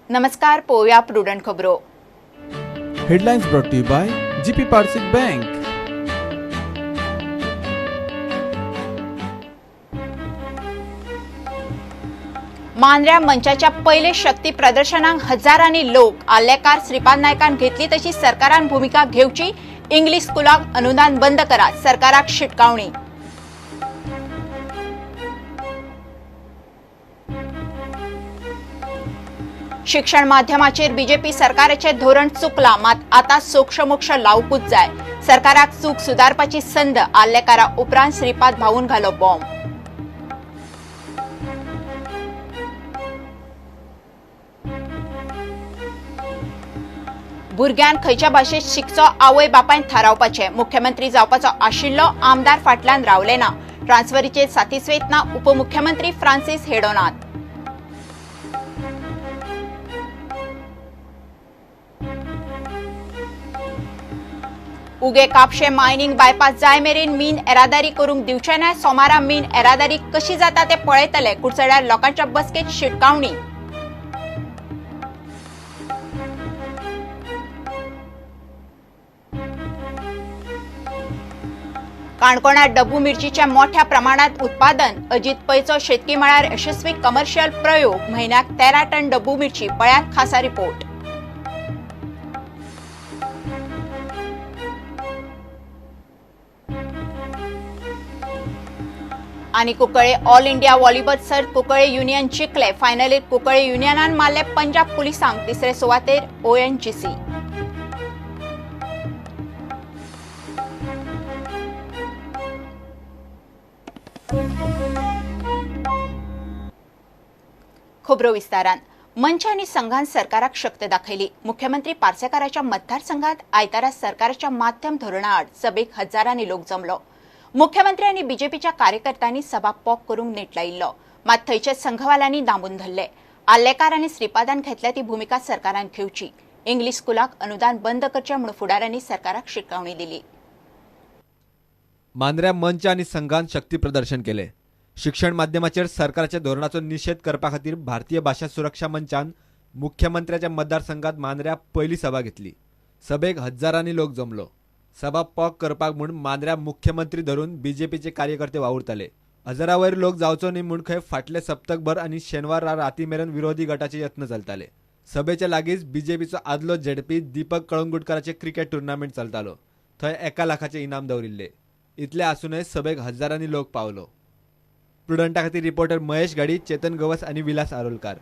नमस्कार, पोवया प्रुडंट खबरो. Headlines brought to you by GP Parsik Bank. मांद्र्या मंचाच्या पयले शक्ती प्रदर्शनाक हजारांनी लोक. आल्लेकार श्रीपाद नायकान घेतली तशी सरकारान भूमिका घेवची. इंग्लिश स्कुलाक अनुदान बंद करा, सरकाराक शिटकावणी. शिक्षण माध्यमाचेर बीजेपी सरकाराचे धोरण चुकला, मात आता सोक्षमोक्ष लावपूच जाय. सरकाराक चूक सुदारपाची संद. आल्लेकारा उपरांत श्रीपाद भाऊन घालो बॉम्ब. भुरग्यान खंयच्या भाशेत शिकचो आवय बापायन थारावपाचे. मुख्यमंत्री जावपाचो आशिल्लो आमदार फाटल्यान रावले ना. ट्रान्सफरीचेर सातिस्वेत ना उपमुख्यमंत्री फ्रांसिस हेडोनाथ. उगे कापशे मायनिंग बायपास जाय मेरेन मीन येरादारी करूंक दिवचे ना. सोमारा मीन येरादारी कशी जाता ते पळयतले. कुडचड्यार लोकांच्या बसकेत शिटकावणी. काणकोणात डब्बू मिरचीच्या मोठ्या प्रमाणात उत्पादन. अजित पैचो शेतकी मळार यशस्वी कमर्शियल प्रयोग. म्हयन्याक 13 टन डब्बू मिरची. पळयात खासा रिपोर्ट. आणि कुंकळे ऑल इंडिया व्हॉलीबॉल सर्त कुंकळे युनियन जिखले. फायनलीत कुंकळे युनियनान मारले पंजाब पुलिसांक. तिसरे सुवातेर ONGC. खबरो विस्तारान. मंच आनी संघान सरकाराक शक्त दाखयली. मुख्यमंत्री पार्सेकाराच्या मतदारसंघात आयतारा सरकाराच्या माध्यम धोरणाआड सभेक हजारांनी लोक जमलो. मुख्यमंत्री आनी बीजेपीच्या कार्यकर्त्यांनी सभा पॉक करूंक नेट लायिल्लो, मात थंयचे संघवाल्यांनी दामून धरले. आल्लेकार आनी श्रीपादान घेतल्या ती भूमिका सरकारान घेवची. इंग्लिश स्कुलाक अनुदान बंद करचें म्हूण फुडाऱ्यांनी सरकाराक शिटकावणी दिली. मांद्र्या मंच आनी संघान शक्ती प्रदर्शन केले. शिक्षण माध्यमाचेर सरकाराच्या धोरणाचो निशेध करपा खातीर भारतीय भाशा सुरक्षा मंचान मुख्यमंत्र्याच्या मतदारसंघात मांद्र्या पयली सभा घेतली. सभेक हजारांनी लोक जमलो. सभा पॉक करपाक म्हूण मांद्र्या मुख्यमंत्री धरून बीजेपीचे कार्यकर्ते वावुरताले. हजारावयर लोक जावचो न्ही म्हूण खंय फाटले सप्तकभर आनी शेनवारा राती मेरेन विरोधी गटाचे यत्न चलताले. सभेच्या लागींच बीजेपीचो आदलो झेडपी दीपक कळंगुटकाराचे क्रिकेट टुर्नामेंट चलतालो. थंय 1 लाखाचे इनाम दवरिल्ले. इतले आसूनय सभेक हजारांनी लोक पावलो. प्रुडंटा खातीर रिपोर्टर महेश घाडी, चेतन गवस आनी विलास आरोलकार.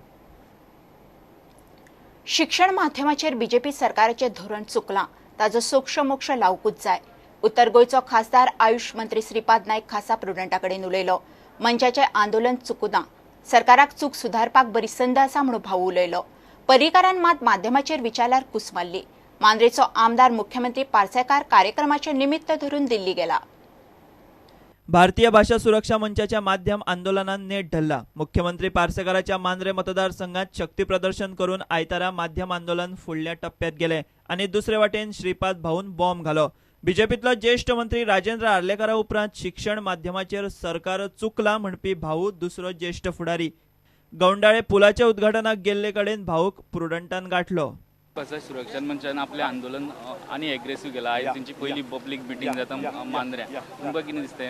शिक्षण माध्यमाचेर बीजेपी सरकाराचे धोरण चुकलां, ताजो सोक्षमोक्ष लावकूच जाय. उत्तर गोंयचो खासदार आयुष मंत्री श्रीपाद नायक खासा प्रुडंटा कडेन उलयलो. मंचाचें आंदोलन चुकुना, सरकाराक चूक सुधारपाक बरी संद आसा म्हणून भाऊ उलयलो. पर्रीकारान मात माध्यमाचेर विचारल्यार कूस मारली. मांद्रेचो आमदार मुख्यमंत्री पार्सेकार कार्यक्रमाचे निमित्त धरून दिल्ली गेला. भारतीय भाषा सुरक्षा मंचाच्या माध्यम आंदोलनान नेट धरला. मुख्यमंत्री पार्सेकाराच्या मांद्रे मतदारसंघात शक्ती प्रदर्शन करून आयतारा माध्यम आंदोलन फुडल्या टप्प्यात गेले आनी दुसरे वाटेन श्रीपाद भाऊन बॉम्ब घालो. बीजेपीतलो ज्येष्ठ मंत्री राजेंद्र आर्लेकारा उपरांत शिक्षण माध्यमाचेर सरकार चुकला म्हणपी भाऊ दुसरो ज्येष्ठ फुडारी. गौंडाळे पुलाच्या उद्घाटनाक गेल्ले कडेन भाऊक प्रुडंटान गाठलो. भाशा सुरक्षा मंचान आपलें आंदोलन आनी एग्रेसीव केलां. आयज तेंची पयली पब्लीक मिटींग जाता मांद्र्या. तुमकां कितें दिसता?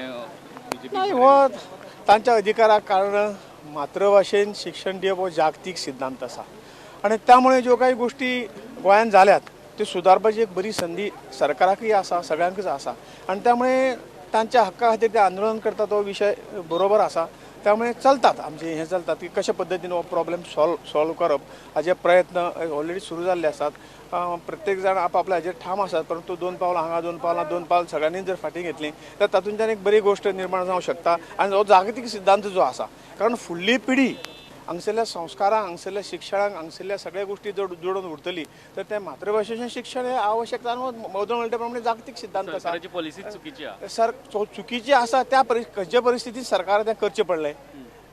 नाही, हो तांच्या अधिकाराक, कारण मातृभाशेन शिक्षण दिवप हो जागतीक सिद्धांत आसा आनी त्यामुळे ज्यो काही गोष्टी गोंयांत जाल्यात त्यो सुदारपाची एक बरी संदी सरकाराकय आसा, सगळ्यांकच आसा आनी त्यामुळे तांच्या हक्का खातीर ते आंदोलन करता तो विशय बरोबर आसा. त्यामुळे चलतात आमचे हे चलतात की कशा पद्दतीन हो प्रॉब्लेम सॉल्व करप हाजे प्रयत्न ऑलरेडी सुरू जाल्ले आसात. प्रत्येक जाण आपआपल्या हाजेर ठाम आसात, परंतु 2 पावलां हांगा, 2 पावलां, 2 पावल सगळ्यांनी जर फाटीं घेतलीं तर तातूंतल्यान एक बरी गोश्ट निर्माण जावंक शकता. आनी हो जागतीक सिद्धांत जो आसा, कारण फुडली पिढी हांगसरल्या संस्कारांक, हांगसरल्या शिक्षणाक, हांगसरल्या सगळ्या गोष्टी जर जोडून उरतली तर ते मातृभाशेचें शिक्षण हें आवश्यक. मदन म्हणटा प्रमाणे जागतीक सिद्धांत आसा. पॉलिसी चुकीची आसा सर, चुकीची आसा. त्या खंयच्या परिस्थितीत सरकारान तें करचें पडलें.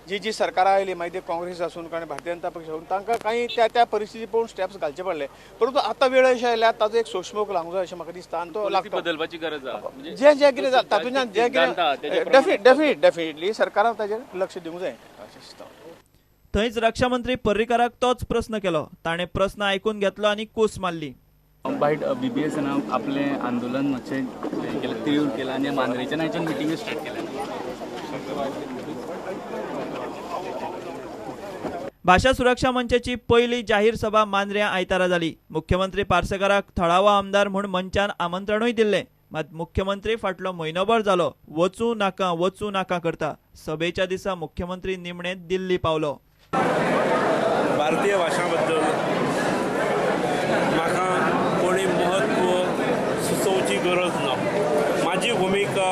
जी जी सरकारां आयली, मागीर ते काँग्रेस आसून कारण भारतीय जनता पक्ष आसून, तांकां काही त्या त्या परिस्थिती पळोवन स्टेप्स घालचे पडले. परंतु आतां वेळ अशी आयल्या ताजो एक सोशमोक लागूंक जाय अशें म्हाका दिसता आनी तो लागता. बदलपाची गरज आसा. जें जें कितें जाता तातूंतल्यान जें कितें डेफिनेटली सरकारान ताजेर लक्ष दिवंक जाय अशें दिसता. थंयच रक्षामंत्री पर्रीकाराक तोच प्रस्न केलो. ताणें प्रस्न आयकून घेतलो आनी कूस मारली. बायट बीबीएसान आपलें आंदोलन मातशें केलें, तीव्र केलां आनी मांद्रेच्यान आयच्यान मिटिंग्यो स्टार्ट केल्या. भाशा सुरक्षा मंचाची पयली जाहीर सभा मांद्र्यां आयतारा जाली. मुख्यमंत्री पार्सेकाराक थळावो आमदार म्हूण मंचान आमंत्रणूय दिल्लें. मात मुख्यमंत्री फाटलो म्हयनोभर जालो वचूं नाका वचूं नाका करता. सभेच्या दिसा मुख्यमंत्री निमणे दिल्ली पावलो. भारतीय भाशां बद्दल म्हाका कोणी म्हत्व सुचोवची गरज ना. म्हाजी भुमिका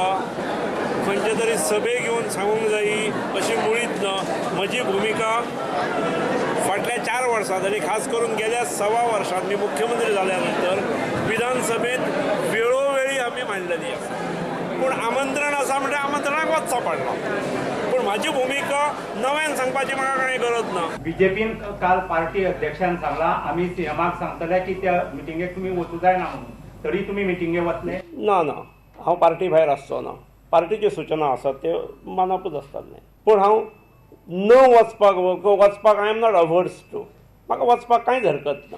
खंयचे तरी सभेक येवन सांगूंक जायी अशी मुळीच ना. म्हजी भुमिका फाटल्या 4 वर्सांत आनी खास करून गेल्या 1.25 वर्सांत मी मुख्यमंत्री जाल्या नंतर विधानसभेत वेळोवेळी आमी मांडलेली आसा. पूण आमंत्रण आसा म्हणजे आमंत्रणाक वचचो पडलो. पूण म्हाजी भुमिका नव्यान सांगपाची म्हाका कांय गरज ना. बीजेपीन काल पार्टी अध्यक्षान सांगला आमी सीएमाक सांगतले की त्या मिटिंगेक तुमी वचूं जायना म्हणून, तरी तुमी मिटिंगेक वतले? ना ना, हांव पार्टी भायर आसचो ना. पार्टीच्यो सूचना आसात त्यो मानपूच आसतात न्ही. पूण हांव न वचपाक वचपाक I am not averse to. म्हाका वचपाक कांयच हरकत ना.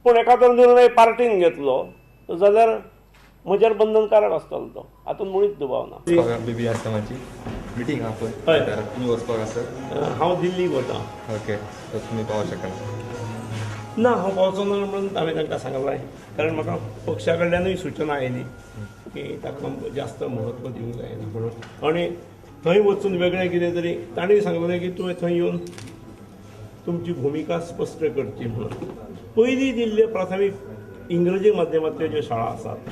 पूण एखादो निर्णय पार्टीन घेतलो जाल्यार म्हजेर बंधनकारक आसतलो तो, हातूंत मुळीच दुबाव ना. बीबीएसएमाची मिटींग आहा पळय, तुमी वचपाक आसा? हांव दिल्लीक वता. ओके, तुमी पावोंक शकना? ना, हांव पावचो ना म्हणून हांवें तांकां सांगलां, कारण म्हाका पक्षा कडल्यानूय सुचना आयली की ताका जास्त म्हत्व दिवंक जायना म्हणून. आनी थंय वचून वेगळें कितें तरी तांणी सांगलें की तुवें थंय येवन तुमची भुमिका स्पश्ट करची म्हणून. पयलीं दिल्ले प्राथमीक इंग्रजी माध्यमांतल्यो ज्यो शाळा आसात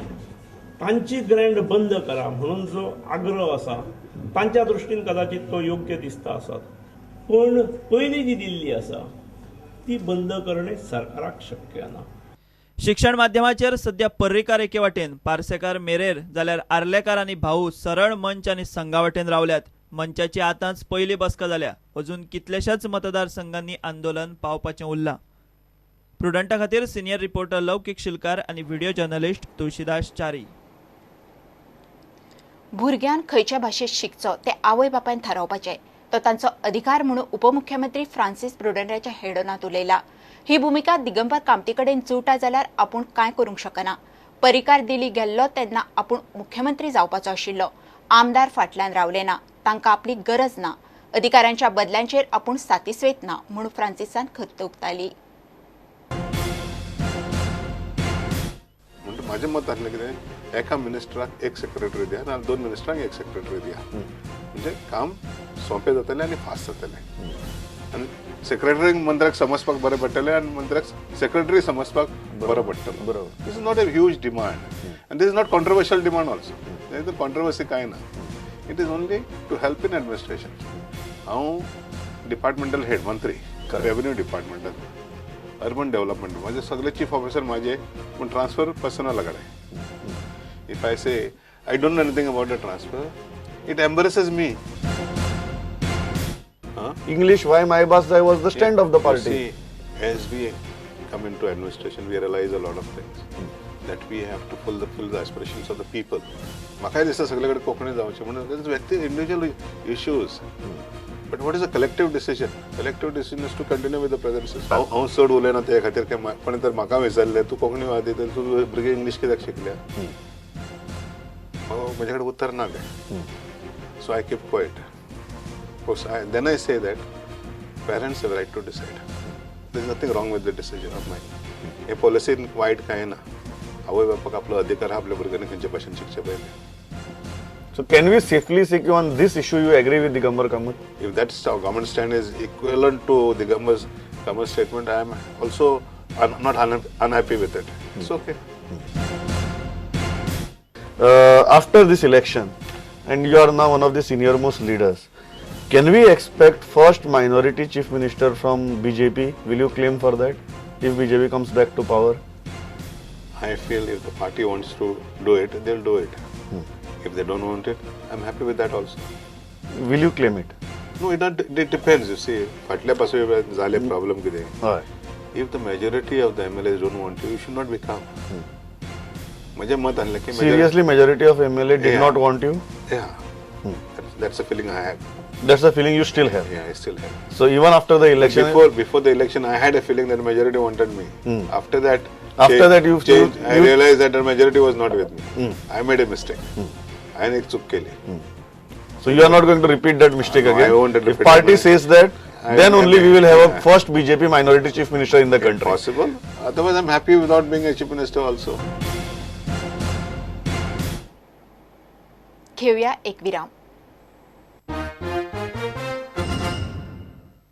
तांची ग्रँड बंद करा म्हणून जो आग्रह आसा तांच्या दृश्टीन कदाचित तो योग्य दिसता आसत, पूण पयलीं जी दिल्ली आसा ती बंद करणे सरकाराक शक्य ना. शिक्षण माध्यमाचेर सध्या पर्रीकार एके वाटेन, पार्सेकार मेरेर, जाल्यार आर्लेकार आनी भाऊ सरळ मंच आनी संघा वाटेन रावल्यात. मंचाची आतांच पयली बसका जाल्या. अजून कितल्याशाच मतदारसंघांनी आंदोलन पावपाचें उरलां. प्रुडंटा खातीर सिनियर रिपोर्टर लौकीक शिलकार आनी व्हिडिओ जर्नलिस्ट तुळशीदास च्यारी. भुरग्यान खंयच्या भाशेत शिकचो ते आवय बापायन थारावपाचें, तो तांचो अधिकार म्हणून उपमुख्यमंत्री फ्रांसीस प्रुडंटाच्या हेडोनांत उलयला. ही भुमिका दिगंबर कामती कडेन जुळटा जाल्यार आपूण कांय करूंक शकना. पर्रीकार दिल्ली गेल्लो तेन्ना आपूण मुख्यमंत्री जावपाचो आशिल्लो. आमदार फाटल्यान रावले ना, तांकां आपली गरज ना. अधिकाऱ्यांच्या बदल्यांचेर आपूण सातिस्वेत ना म्हणून फ्रांसिसान खंत उक्तायली. म्हाजें मत आसलें कितें, एका मिनिस्टराक एक सेक्रेटरी दिया ना 2 मिनिस्टरांक एक सेक्रेटरी दिया, म्हणजे काम सोंपें जातलें आनी फास्ट जातलें आनी सेक्रेटरीक मंत्र्याक समजपाक बरें पडटलें आनी मंत्र्याक सेक्रेटरी समजपाक बरो पडटलो. बरोबर. This is not a huge demand and this is not controversial demand also. हितून कॉन्ट्रोवर्सी कांय ना. It is only to help in administration. हांव डिपार्टमेंटल हेड मंत्री, रेवेन्यू डिपार्टमेंटल, अर्बन डेव्हलपमेंट, माझे सगळे चीफ ऑफिसर माझे, पूण ट्रान्सफर पर्सनल कडेन. If I say I don't know anything about the transfer, it embarrasses me. English why मायभास जाय was the stand of the party. As we come into administration, we realize a lot of things that we have to fulfill the aspirations of the people. म्हाकाय दिसता सगळे कडेन कोंकणी जावचें म्हणून व्यक्ती individual issues. But what is a collective decision? Collective decision is to continue with the present system. हांव चड उलयना ते खातीर कोणें तर म्हाका विचारलें तूं कोंकणी वादी तर तूं भुरगे इंग्लीश कित्याक शिकल्या? म्हजे कडेन उत्तर ना तें. So I keep quiet. Then I say that parents have right to decide. There is nothing wrong with the decision of mine. हे पॉलिसीन वायट कांय ना. आवय बापाक आपलो अधिकार आहा आपल्या भुरग्यांनी खंयचे भाशेन शिकचें पयलें. So can we safely say on this issue you agree with Digambar Kamat? If that government stand is equivalent to Digambar Kamat's statement, I am also not unhappy with it. It's okay. After this election, and you are now one of the senior most leaders, can we expect first minority chief minister from BJP? Will you claim for that if BJP comes back to power? I feel if the party wants to do it, they'll do it. If they don't want it, I'm happy with that also. Will you claim it? No, it depends. You see, फाटल्या पासून झाले problem कितें? If the majority of the MLAs don't want you, you should not become. म्हजें मत आसलें की seriously majority of MLA did not want you? Yeah. That's a feeling I have. That's a feeling you still have. Yeah, I still have. So even after the election, Before the election, I had a feeling that majority wanted me. After that, After that you- changed, I you- realized that the majority was not with me. I made a mistake. हांवें एक चूक केली. So you are not going to repeat that mistake No, again. I won't If repeat party that. says that, I then will only we will have a yeah. first BJP minority chief minister in the country. Possible. Otherwise, I'm happy without being a chief minister also. घेऊया एक विराम.